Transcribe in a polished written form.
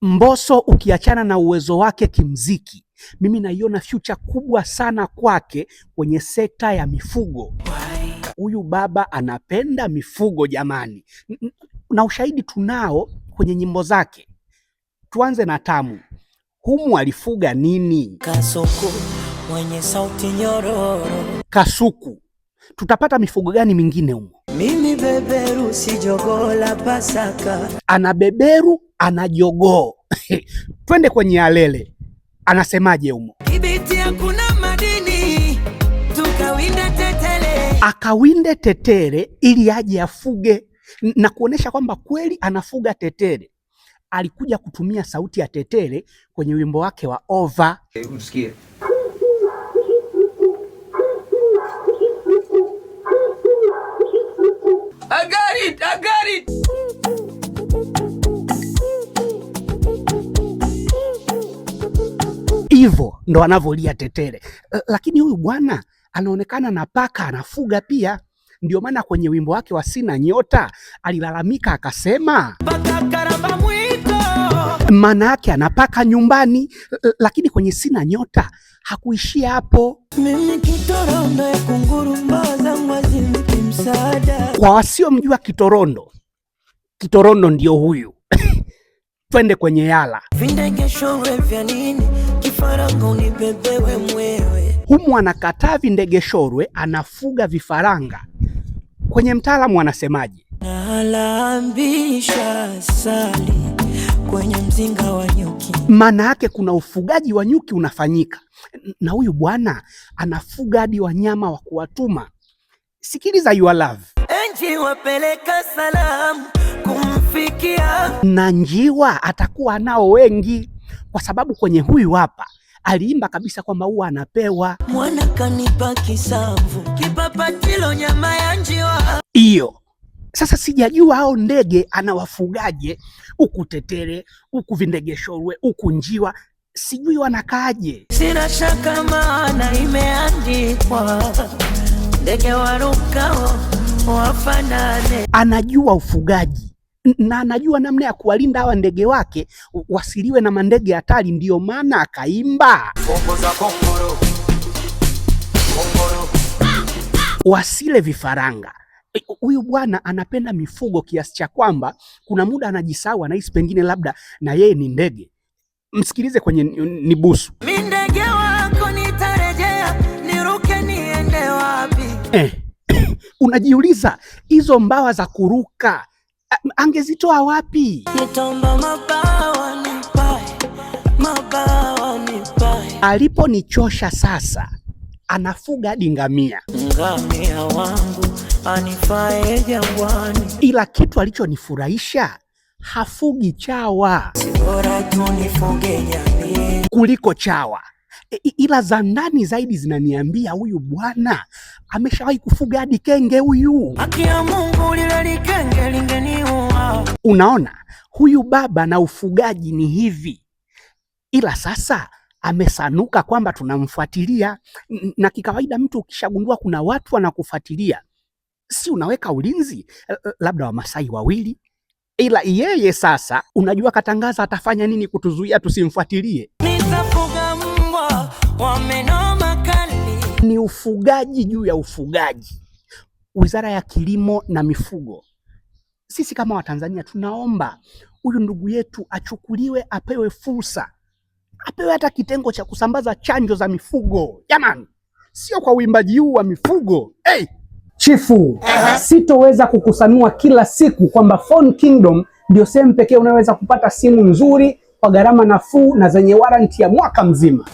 Mbosso ukiachana na uwezo wake kimziki, mimi naiona future kubwa sana kwake kwenye sekta ya mifugo. Huyu baba anapenda mifugo jamani, na ushahidi tunao kwenye nyimbo zake. Tuanze na Tamu. Humu alifuga nini? Kasuku mwenye sauti nyororo. Kasuku. Tutapata mifugo gani mingine humo? Mimi beberu si jogoo la Pasaka. Ana beberu, ana jogoo. Twende kwenye Alele, anasemaje humo? Kibiti hakuna madini, tukawinde tetele. Akawinde tetere ili aje afuge na kuonesha kwamba kweli anafuga tetere. Alikuja kutumia sauti ya tetere kwenye wimbo wake wa Ova. Msikie. I got it, I got it. Hivyo ndo anavyolia tetere. Lakini huyu bwana anaonekana na paka anafuga pia. Ndio maana kwenye wimbo wake wa Sina Nyota alilalamika akasema, Paka karamba mwiko. Maana yake anapaka nyumbani. Lakini kwenye Sina Nyota hakuishia hapo. Mimi kitorondo ya kunguru mbaza mwazimki msaada. Kwa wasiomjua kitorondo, kitorondo ndio huyu. Twende kwenye Yala. Vindegeshorwe vya nini? Kifaranga unibebewe mwewe. Humu anakataa vindegeshorwe, anafuga vifaranga. Kwenye Mtaalamu anasemaje? Nalambisha asali kwenye mzinga wa nyuki. Maana yake kuna ufugaji wa nyuki unafanyika, na huyu bwana anafuga hadi wanyama wa kuwatuma. Sikiliza Your Love. Enji wapeleka salamu kumfikia. Na njiwa atakuwa nao wengi, kwa sababu kwenye huyu hapa aliimba kabisa kwamba huwa anapewa Mwana kanipa kisamvu, kipapatilo nyama ya njiwa. Hiyo. Sasa sijajua hao ndege anawafugaje, huku tetere, huku vindegeshorwe, huku njiwa, sijui wanakaaje. Sina shaka maana imeandikwa, ndege warukao wafanane. Anajua ufugaji na anajua namna ya kuwalinda hawa ndege wake wasiliwe na mandege hatari, ndiyo maana akaimba Ongoza kongoro. Kongoro. Wasile vifaranga. Huyu bwana anapenda mifugo kiasi cha kwamba kuna muda anajisahau, anahisi pengine labda na yeye ni ndege. Msikilize kwenye Nibusu. Mi ndege wako nitarejea, niruke niende wapi? Unajiuliza hizo mbawa za kuruka angezitoa wapi? Nitaomba mabawa nipae, mabawa nipae. Aliponichosha sasa, anafuga hadi ngamia. Ngamia wangu anifae jangwani, Ila kitu alichonifurahisha, hafugi chawa. Si bora tu nifuge nyani. Kuliko chawa. Ila za ndani zaidi zinaniambia huyu bwana ameshawahi kufuga hadi kenge huyu. Haki ya Mungu lile likenge lingeniua. Unaona, huyu baba na ufugaji ni hivi, ila sasa amesanuka kwamba tunamfuatilia, na kikawaida mtu ukishagundua kuna watu wanakufuatilia, si unaweka ulinzi, labda Wamasai wawili. Ila yeye sasa, unajua katangaza atafanya nini kutuzuia tusimfuatilie? Nitafuga mbwa wa meno makali. Ni ufugaji juu ya ufugaji. Wizara ya Kilimo na Mifugo, sisi kama Watanzania tunaomba huyu ndugu yetu achukuliwe, apewe fursa, apewe hata kitengo cha kusambaza chanjo za mifugo. Jamani, sio kwa uimbaji huu wa mifugo. Hey! Chifu, sitoweza kukusanua kila siku kwamba Phone Kingdom ndio sehemu pekee unayoweza kupata simu nzuri kwa gharama nafuu na zenye warranty ya mwaka mzima.